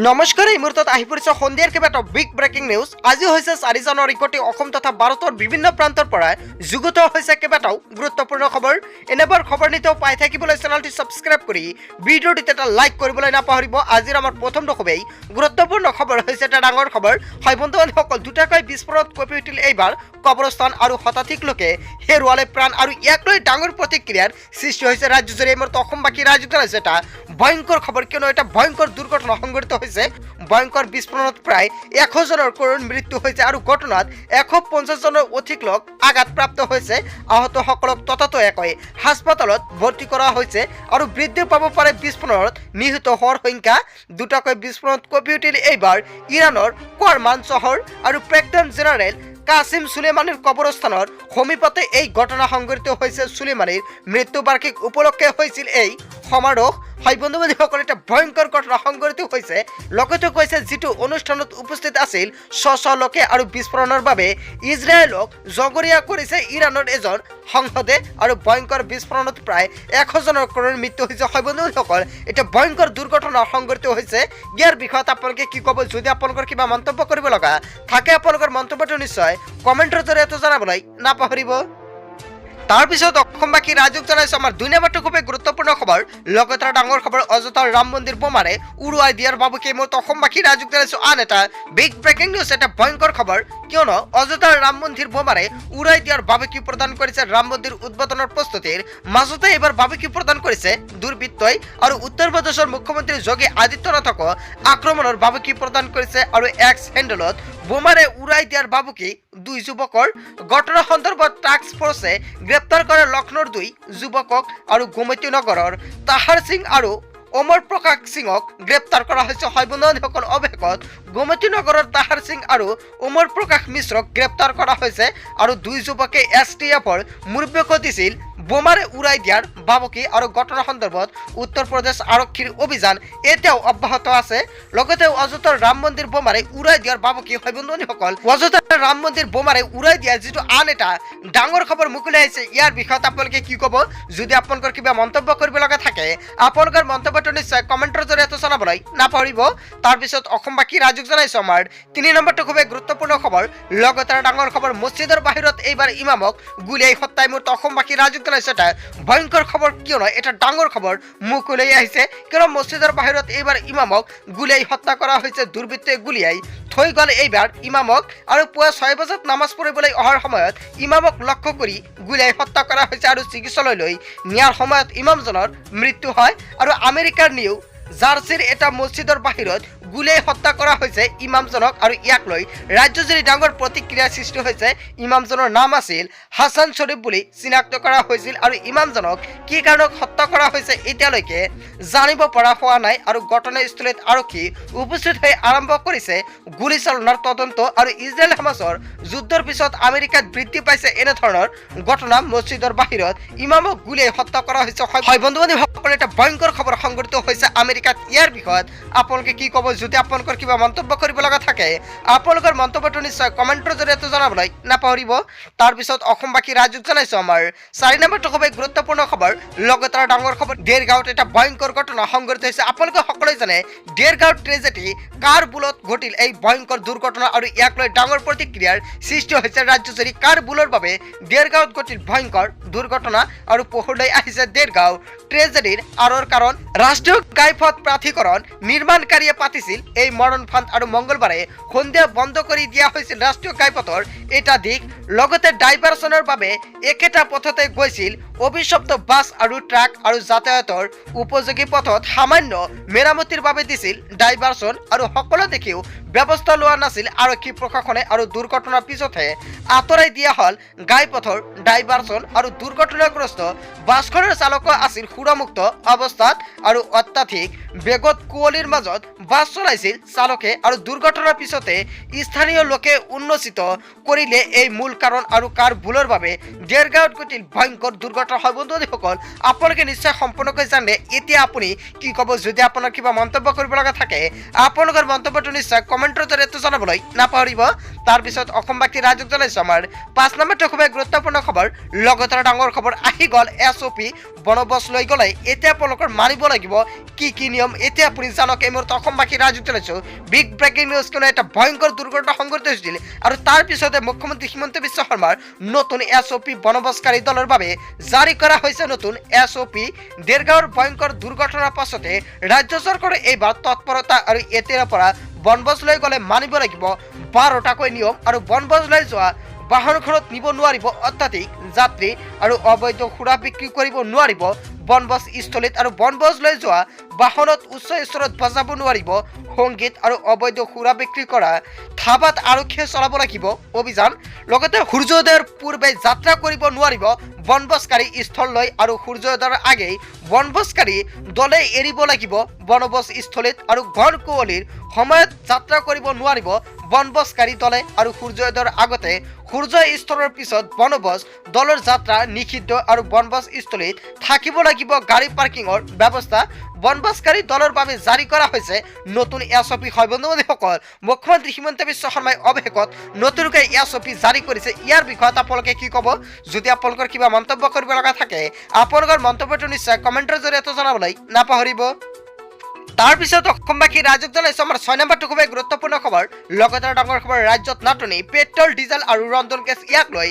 নমস্কাৰ, এই মুহূৰ্তত আহি পৰিছে সন্ধিয়াৰ কেইবাটাও বিগ ব্ৰেকিং নিউজ। আজি হৈছে 4 জানুৱাৰী। গোটেই অসম তথা ভাৰতৰ বিভিন্ন প্ৰান্তৰ পৰা যুগুত হৈছে কেইবাটাও গুৰুত্বপূৰ্ণ খবৰ। এনেবোৰ খবৰ নিতৌ পাই থাকিবলৈ চেনেলটি ছাবস্ক্ৰাইব কৰি ভিডিঅ'টিত এটা লাইক কৰিবলৈ নাপাহৰিব। আজিৰ আমাৰ প্ৰথমটো খুবেই গুৰুত্বপূৰ্ণ খবৰ হৈছে এটা ডাঙৰ খবৰ। হয় বন্ধু বান্ধৱীসকল, দুটাকৈ বিস্ফোৰণত কঁপি উঠিল এইবাৰ কবৰস্থান আৰু শতাধিক লোকে হেৰুৱালে প্ৰাণ আৰু ইয়াক লৈ ডাঙৰ প্ৰতিক্ৰিয়াৰ সৃষ্টি হৈছে ৰাজ্যজুৰি। এই মুহূৰ্তত অসমবাসী ৰাইজক জনাইছে এটা ভয়ংকৰ খবৰ, কিয়নো এটা ভয়ংকৰ দুৰ্ঘটনা সংঘটিত হৈছে। ভয়ংকৰ বিস্ফোৰণত প্ৰায় 100 জনৰ কৰুণ মৃত্যু হৈছে আৰু ঘটনাত 150 জনৰ অধিক লোক আঘাতপ্ৰাপ্ত হৈছে। আহতসকলক ততাতৈয়াকৈ হাস্পতালত ভৰ্তি কৰা হৈছে আৰু বৃদ্ধি পাব পাৰে বিস্ফোৰণত নিহত হোৱাৰ সংখ্যা। দুটাকৈ বিস্ফোৰণত কঁপি উঠিল এইবাৰ ইৰাণৰ কৰমান চহৰ আৰু প্ৰাক্তন জেনেৰেল কাছিম চুলেমানীৰ কবৰস্থানৰ সমীপতে এই ঘটনা সংঘটিত হৈছে। চুলেমানীৰ মৃত্যুবাৰ্ষিক উপলক্ষে হৈছিল এই সমাৰোহ। হয় বন্ধু বান্ধৱীসকল, এটা ভয়ংকৰ ঘটনা সংঘটিত হৈছে। লগতে কৈছে, যিটো অনুষ্ঠানত উপস্থিত আছিল শ শ লোকে আৰু বিস্ফোৰণৰ বাবে ইজৰাইলক জগৰীয়া কৰিছে ইৰাণৰ এজন সাংসদে আৰু ভয়ংকৰ বিস্ফোৰণত প্ৰায় 100 জনৰ কৰুণ মৃত্যু হৈছে। হয় বন্ধুসকল, এতিয়া ভয়ংকৰ দুৰ্ঘটনা সংঘটিত হৈছে। ইয়াৰ বিষয়ত আপোনালোকে কি ক'ব? যদি আপোনালোকৰ কিবা মন্তব্য কৰিব লগা থাকে, আপোনালোকৰ মন্তব্যটো নিশ্চয় কমেণ্টৰ জৰিয়তে জনাবলৈ নাপাহৰিব। তাৰপিছত অসমবাসী ৰাইজক জনাইছো আমাৰ 2 নম্বৰটো খুবেই গুৰুত্বপূৰ্ণ খবৰ, লগতে এটা ডাঙৰ খবৰ। অযোধ্যাৰ ৰাম মন্দিৰ বোমাৰে উৰুৱাই দিয়াৰ ভাবুকি। মই অসমবাসী ৰাইজক জনাইছো আন এটা বিগ ব্ৰেকিং নিউজ, এটা ভয়ংকৰ খবৰ, কিয়নো অযোধ্যাৰ ৰাম মন্দিৰ বোমাৰে উৰাই দিয়াৰ ভাবুকি প্ৰদান কৰিছে। ৰাম মন্দিৰ উদ্বোধনৰ প্ৰস্তুতিৰ মাজতে এইবাৰ ভাবুকি প্ৰদান কৰিছে দুৰ্বৃত্তই আৰু উত্তৰ প্ৰদেশৰ মুখ্যমন্ত্ৰী যোগী আদিত্যনাথকো আক্ৰমণৰ ভাবুকি প্ৰদান কৰিছে আৰু এক্স হেণ্ডেলত বোমাৰে উৰাই দিয়াৰ ভাবুকি দুই যুৱকৰ। ঘটনা সন্দৰ্ভত টাস্ক ফ'ৰ্চে গ্ৰেপ্তাৰ কৰে লক্ষ্ণৌৰ দুই যুৱকক আৰু গোমতী নগৰৰ তাহাৰ সিং আৰু অমৰ প্ৰকাশ সিঙক গ্ৰেপ্তাৰ কৰা হৈছে। হয় বন্ধুসকল, অৱশেষত গোমতী নগৰৰ তাহাৰ সিং আৰু অমৰ প্ৰকাশ মিশ্ৰক গ্ৰেপ্তাৰ কৰা হৈছে আৰু দুই যুৱকে এছ টি এফৰ মুৰব্বীকো দিছিল বোমাৰে উৰাই দিয়াৰ ভাবুকি আৰু ঘটনা সন্দৰ্ভত উত্তৰ প্ৰদেশ আৰক্ষীৰ অভিযান এতিয়াও অব্যাহত আছে। লগতে অযোধ্যাৰ ৰাম মন্দিৰ বোমাৰে উৰাই দিয়াৰ ভাবুকি। হয় বন্ধুসকল, অযোধ্যাৰ ৰাম মন্দিৰ বোমাৰে উৰাই দিয়া যিটো আন এটা ডাঙৰ খবৰ মুকলি আহিছে, ইয়াৰ বিষয়ত আপোনালোকে কি ক'ব? যদি আপোনালোকৰ কিবা মন্তব্য কৰিব লগা থাকে, আপোনালোকৰ মন্তব্যটো নিশ্চয় কমেণ্টৰ জৰিয়তে জনাবলৈ নাপাহৰিব। তাৰপিছত অসমবাসী ৰাইজক জনাইছো আমাৰ 3 নম্বৰটো খুবেই গুৰুত্বপূৰ্ণ খবৰ, লগতে এটা ডাঙৰ খবৰ। মছজিদৰ বাহিৰত এইবাৰ ইমামক গুলীয়াই হত্যাই মুহূৰ্ত অসমবাসী ৰাইজক জনাইছো এটা ভয়ংকৰ খবৰ, কিয়নো এটা ডাঙৰ খবৰ মুকলি আহিছে, কিয়নো মছজিদৰ বাহিৰত এইবাৰ ইমামক গুলীয়াই হত্যা কৰা হৈছে। দুৰ্বৃত্তই গুলীয়াই থৈ গ'ল এইবাৰ ইমামক আৰু পুৱা 6 বজাত নামাজ পঢ়িবলৈ অহাৰ সময়ত ইমামক লক্ষ্য কৰি গুলীয়াই হত্যা কৰা হৈছে আৰু চিকিৎসালয়লৈ নিয়াৰ সময়ত ইমামজনৰ মৃত্যু হয়। আৰু আমেৰিকাৰ নিউ জাৰ্চিৰ এটা মছজিদৰ বাহিৰত গুলীয়াই হত্যা কৰা হৈছে ইমামজনক আৰু ইয়াক লৈ ৰাজ্যজুৰি ডাঙৰ প্ৰতিক্ৰিয়াৰ সৃষ্টি হৈছে। ইমামজনৰ নাম আছিল হাছান শ্বৰীফ বুলি চিনাক্ত কৰা হৈছিল আৰু ইমামজনক কি কাৰণত হত্যা কৰা হৈছে এতিয়ালৈকে জানিব পৰা হোৱা নাই। আৰু ঘটনাস্থলীত আৰক্ষী উপস্থিত হৈ আৰম্ভ কৰিছে গুলীচালনাৰ তদন্ত। আৰু ইজৰাইল হামাছৰ যুদ্ধৰ পিছত আমেৰিকাত বৃদ্ধি পাইছে এনেধৰণৰ ঘটনা। মছজিদৰ বাহিৰত ইমামক গুলীয়াই হত্যা কৰা হৈছে। হয় বন্ধু বান্ধৱীসকল, এটা ভয়ংকৰ খবৰ সংঘটিত হৈছে আমেৰিকাত। ইয়াৰ বিষয়ত আপোনালোকে কি ক'ব? যদি আপোনালোকৰ কিবা মন্তব্য কৰিব লগা থাকে, আপোনালোকৰ মন্তব্যটো নিশ্চয় কমেণ্টৰ জৰিয়তে জনাবলৈ নাপাহৰিব। তাৰপিছত অসমবাসী ৰাইজক জনাইছো আমাৰ 4 নম্বৰটো খুবেই গুৰুত্বপূৰ্ণ খবৰ, লগতে এটা ডাঙৰ খবৰ। দেৰগাঁৱত এটা ভয়ংকৰ ঘটনা সংঘটিত হৈছে। আপোনালোকে সকলোৱে জানে দেৰগাঁৱত ট্ৰেজেডি, কাৰ ভুলত ঘটিল এই ভয়ংকৰ দুৰ্ঘটনা আৰু ইয়াক লৈ ডাঙৰ প্ৰতিক্ৰিয়াৰ সৃষ্টি হৈছে ৰাজ্যজুৰি। কাৰ ভুলৰ বাবে দেৰগাঁৱত ঘটিল ভয়ংকৰ দুৰ্ঘটনা আৰু পোহৰলৈ আহিছে দেৰগাঁও ট্ৰেজেডিৰ আঁৰৰ কাৰণ। ৰাষ্ট্ৰীয় ঘাইপথ প্ৰাধিকৰণ নিৰ্মাণকাৰীয়ে পাতিছিল এই মৰণ ফান্দ আৰু মংগলবাৰে সন্ধিয়া বন্ধ কৰি দিয়া হৈছিল ৰাষ্ট্ৰীয় ঘাইপথৰ এটা দিশ। লগতে ডাইভাৰচনৰ বাবে একেটা পথতে গৈছিল অভিশপ্ত বাছ আৰু ট্ৰাক আৰু যাতায়াতৰ উপযোগী পথত সামান্য মেৰামতিৰ বাবে দিছিল ডাইভাৰচন আৰু সকলো দেখিও ব্যৱস্থা লোৱা নাছিল আৰক্ষী প্ৰশাসনে আৰু দুৰ্ঘটনাৰ পিছতহে আঁতৰাই দিয়া হ'ল ঘাইপথৰ ডাইভাৰচন। আৰু দুৰ্ঘটনাগ্ৰস্ত বাছখনৰ চালকো আছিল সুৰামুক্ত অৱস্থাত আৰু অত্যাধিক বেগত কুঁৱলীৰ মাজত বাছ চলাইছিল চালকে। আৰু দুৰ্ঘটনাৰ পিছতে স্থানীয় লোকে উন্মোচিত কৰিলে এই মূল কাৰণ আৰু কাৰ ভুলৰ বাবে দেৰগাঁৱত ঘটিল ভয়ংকৰ দুৰ্ঘটনা। দুৰ্ঘটনা হয়। বন্ধুসকল, আপোনালোকে নিশ্চয় সম্পূৰ্ণকৈ জানে। এতিয়া আপুনি কি ক'ব? যদি আপোনাৰ কিবা মন্তব্য কৰিব লগা থাকে, আপোনালোকৰ মন্তব্যটো নিশ্চয় কমেণ্টৰ জৰিয়তে জনাবলৈ নাপাহৰিব। তাৰপিছত অসমবাসী ৰাইজক জনাইছোঁ আমাৰ 5 নম্বৰটো খুবেই গুৰুত্বপূৰ্ণ খবৰ, লগতে ডাঙৰ খবৰ আহি গ'ল। এছঅ'পি, বনভোজ লৈ গ'লে এতিয়া আপোনালোকৰ মানিব লাগিব কি কি নিয়ম, এতিয়া আপুনি জানক। এই মুহূৰ্তত অসমবাসী ৰাইজক জনাইছোঁ বিগ ব্ৰেকিং নিউজ, কিয়নো এটা ভয়ংকৰ দুৰ্ঘটনা সংঘটিত হৈছিল আৰু তাৰ পিছতে মুখ্যমন্ত্ৰী হিমন্ত বিশ্ব শৰ্মাৰ নতুন এছঅ'পি, বনভোজকাৰী দলৰ বাবে জাৰি কৰা হৈছে নতুন এছঅ'পি। দেৰগাঁৱৰ ভয়ংকৰ দুৰ্ঘটনাৰ পাছতে ৰাজ্য চৰকাৰে এইবাৰ তৎপৰতা আৰু এতিয়াৰ পৰা বনভোজ লৈ গ'লে মানিব লাগিব 12টাকৈ নিয়ম আৰু বনভোজ লৈ যোৱা বাহনখনত নিব নোৱাৰিব অত্যাধিক যাত্ৰী আৰু অবৈধ সুৰা বিক্ৰী কৰিব নোৱাৰিব বনভোজ স্থলীত আৰু বনভোজ লৈ যোৱা বাহনত উচ্চ স্তৰত বজাব নোৱাৰিব সংগীত আৰু অবৈধ সুৰা বিক্ৰী কৰা ধাবাত আৰক্ষীয়ে চলাব লাগিব অভিযান। লগতে সূৰ্যোদয়ৰ পূৰ্বে যাত্ৰা কৰিব নোৱাৰিব বনভোজকাৰী স্থললৈ আৰু সূৰ্যোদয়ৰ আগেই বনভোজকাৰী দলে এৰিব লাগিব বনভোজ স্থলীত আৰু ঘন কুঁৱলীৰ সময়ত যাত্ৰা কৰিব নোৱাৰিব বনভোজকাৰী দলে আৰু সূৰ্যোদয়ৰ আগতে সূৰ্য স্তৰৰ পিছত বনভোজ দলৰ যাত্ৰা নিষিদ্ধ আৰু বনভোজ স্থলীত থাকিব লাগিব গাড়ী পাৰ্কিঙৰ ব্যৱস্থা। বনভোজকাৰী দলৰ বাবে জাৰি কৰা হৈছে নতুন এছঅ'পি। হয় বন্ধু বান্ধৱীসকল, মুখ্যমন্ত্ৰী হিমন্ত বিশ্ব শৰ্মাই অৱশেষত নতুনকৈ এছঅ'পি জাৰি কৰিছে। ইয়াৰ বিষয়ত আপোনালোকে কি ক'ব? যদি আপোনালোকৰ কিবা মন্তব্য কৰিব লগা থাকে, আপোনালোকৰ মন্তব্যটো নিশ্চয় কমেণ্টৰ জৰিয়তে জনাবলৈ নাপাহৰিব। তাৰপিছত অসমবাসী ৰাইজক জনাইছোঁ আমাৰ 6 নম্বৰটো খুবেই গুৰুত্বপূৰ্ণ খবৰ, লগতে ডাঙৰ খবৰ। ৰাজ্যত নাটনি পেট্ৰল, ডিজেল আৰু ৰন্ধন গেছ, ইয়াক লৈ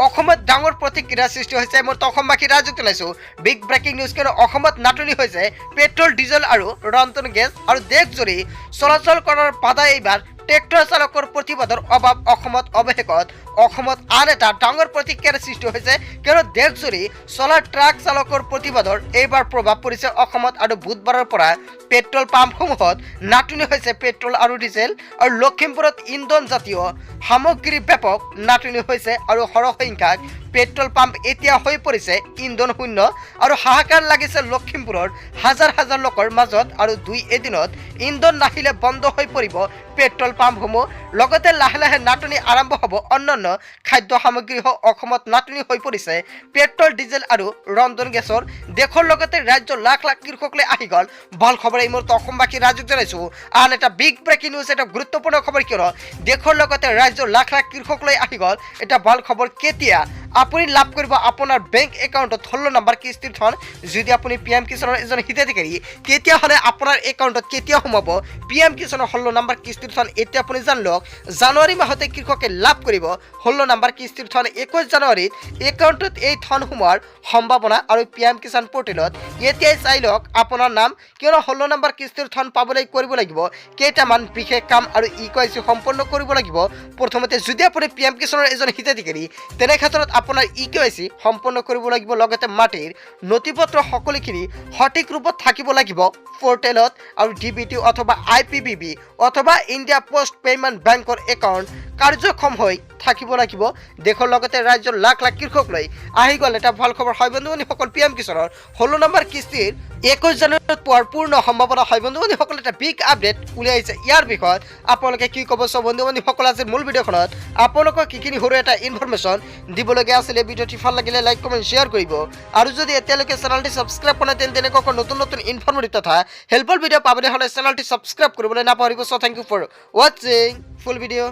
অসমত ডাঙৰ প্ৰতিক্ৰিয়াৰ সৃষ্টি হৈছে। মই অসমবাসী ৰাইজক জনাইছোঁ বিগ ব্ৰেকিং নিউজ, কিয়নো অসমত নাটনি হৈছে পেট্ৰল, ডিজেল আৰু ৰন্ধন গেছ আৰু দেশজুৰি চলাচল কৰাৰ বাধা। এইবাৰ ট্ৰেক্টৰ চালকৰ প্ৰতিবাদৰ অভাৱ অসমত। অৱশেষত অসমত আন এটা ডাঙৰ প্ৰতিক্ৰিয়াৰ সৃষ্টি হৈছে, কিয়নো দেশজুৰি চলা ট্ৰাক চালকৰ প্ৰতিবাদৰ এইবাৰ প্ৰভাৱ পৰিছে অসমত আৰু বুধবাৰৰ পৰা পেট্ৰল পাম্পসমূহত নাটনি হৈছে পেট্ৰল আৰু ডিজেল আৰু লখিমপুৰত ইন্ধন জাতীয় সামগ্ৰীৰ ব্যাপক নাটনি হৈছে আৰু সৰহ সংখ্যক পেট্ৰল পাম্প এতিয়া হৈ পৰিছে ইন্ধন শূন্য আৰু হাহাকাৰ লাগিছে লখিমপুৰৰ হাজাৰ হাজাৰ লোকৰ মাজত আৰু দুই এদিনত ইন্ধন নাহিলে বন্ধ হৈ পৰিব পেট্ৰল পাম্পসমূহ। লগতে লাহে লাহে নাটনি আৰম্ভ হ'ব অন্যান্য খাদ্য সামগ্ৰী। অসমত নাটনি হৈ পৰিছে পেট্ৰল, ডিজেল আৰু ৰন্ধন গেছৰ। দেশৰ লগতে ৰাজ্যৰ লাখ লাখ কৃষকলৈ আহি গ'ল ভাল খবৰ। এই মুহূৰ্তত অসমবাসী ৰাইজক জনাইছোঁ আন এটা বিগ ব্ৰেকিং নিউজ, এটা গুৰুত্বপূৰ্ণ খবৰ, কিয়নো দেশৰ লগতে ৰাজ্যৰ লাখ লাখ কৃষকলৈ আহি গ'ল এটা ভাল খবৰ। কেতিয়া আপুনি লাভ কৰিব আপোনাৰ বেংক একাউণ্টত 16 নম্বৰ কিস্তিৰ ধন? যদি আপুনি পি এম কিষাণৰ এজন হিতাধিকাৰী, তেতিয়াহ'লে আপোনাৰ একাউণ্টত কেতিয়া সোমাব পি এম কিষাণৰ 16 নম্বৰ কিস্তিৰ ধন, এতিয়া আপুনি জানি লওক। জানুৱাৰী মাহতে কৃষকে লাভ কৰিব 16 নম্বৰ কিস্তিৰ ধন। 21 জানুৱাৰীত একাউণ্টত এই ধন সোমোৱাৰ সম্ভাৱনা আৰু পি এম কিষাণ পৰ্টেলত এতিয়াই চাই লওক আপোনাৰ নাম, কিয়নো 16 নম্বৰ কিস্তিৰ ধন পাবলৈ কৰিব লাগিব কেইটামান বিশেষ কাম আৰু ই কেৱাইচি সম্পন্ন কৰিব লাগিব। প্ৰথমতে যদি আপুনি পি এম কিষাণৰ এজন হিতাধিকাৰী, তেনে ক্ষেত্ৰত আপোনাৰ ই কেৱাইচি সম্পন্ন কৰিব লাগিব। লগতে মাটিৰ নথি পত্ৰ সকলোখিনি সঠিক ৰূপত থাকিব লাগিব পৰ্টেলত আৰু ডিবিটি অথবা আইপিবিবি অথবা ইণ্ডিয়া পোষ্ট পে'মেণ্ট বেংকৰ একাউণ্ট কাৰ্যক্ষম হৈ থাকিব লাগিব। দেশৰ লগতে ৰাজ্যৰ লাখ লাখ কৃষক লৈ আহি গ'ল এটা ভাল খবৰ। হয় বন্ধু বান্ধৱীসকল, পি এম কিষাণৰ 16 নম্বৰ কিস্তিৰ 21 জানুৱাৰীত পোৱাৰ পূৰ্ণ সম্ভাৱনা। হয় বন্ধু বান্ধৱীসকল, এটা বিগ আপডেট উলিয়াইছে। ইয়াৰ বিষয়ত আপোনালোকে কি ক'ব? চ' বন্ধু বান্ধৱীসকল, আজিৰ মূল ভিডিঅ'খনত আপোনালোকক কিখিনি সৰু এটা ইনফৰমেশ্যন দিবলগীয়া আছিলে। ভিডিঅ'টি ভাল লাগিলে লাইক, কমেণ্ট, শ্বেয়াৰ কৰিব আৰু যদি এতিয়ালৈকে চেনেলটি ছাবস্ক্ৰাইব কৰা নাই, তেন্তে তেনেকুৱা নতুন নতুন ইনফৰমেটিভ তথা হেল্পফুল ভিডিঅ' পাবলৈ হ'লে চেনেলটি ছাবস্ক্ৰাইব কৰিবলৈ নাপাহৰিব। So thank you for watching full video.